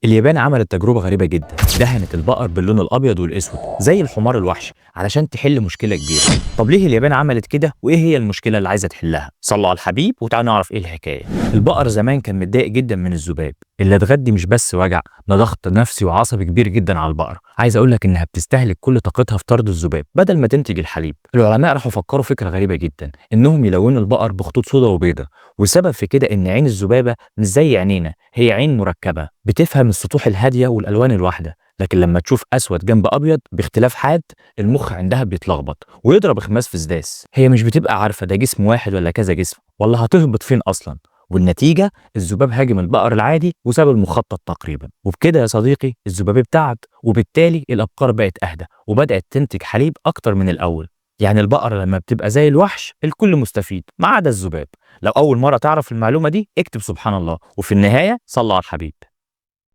اليابان عملت تجربة غريبة جدا، دهنت البقر باللون الأبيض والأسود زي الحمار الوحشي علشان تحل مشكلة كبيرة. طب ليه اليابان عملت كده وإيه هي المشكلة اللي عايزة تحلها؟ صلوا على الحبيب وتعالوا نعرف إيه الحكاية. البقر زمان كان متضايق جدا من الذباب، اللدغات دي مش بس وجع، ده ضغط نفسي وعصبي كبير جدا على البقر. عايز اقول لك انها بتستهلك كل طاقتها في طرد الذباب بدل ما تنتج الحليب. العلماء راحوا فكروا فكرة غريبة جدا، انهم يلونوا البقر بخطوط سوداء وبيضاء، والسبب في كده ان عين الذبابة مش زي عينينا، هي عين مركبة بتفهم السطوح الهادية والالوان الواحدة، لكن لما تشوف اسود جنب ابيض باختلاف حاد المخ عندها بيتلخبط ويضرب خماس في سداس. هي مش بتبقى عارفه ده جسم واحد ولا كذا جسم، ولا هتهبط فين اصلا. والنتيجة الذباب هاجم البقر العادي وساب المخطط تقريبا. وبكده يا صديقي الذباب ابتعد، وبالتالي الابقار بقت اهدى وبدات تنتج حليب اكتر من الاول. يعني البقرة لما بتبقى زي الوحش الكل مستفيد ما عدا الذباب. لو اول مرة تعرف المعلومة دي اكتب سبحان الله، وفي النهاية صلوا على الحبيب.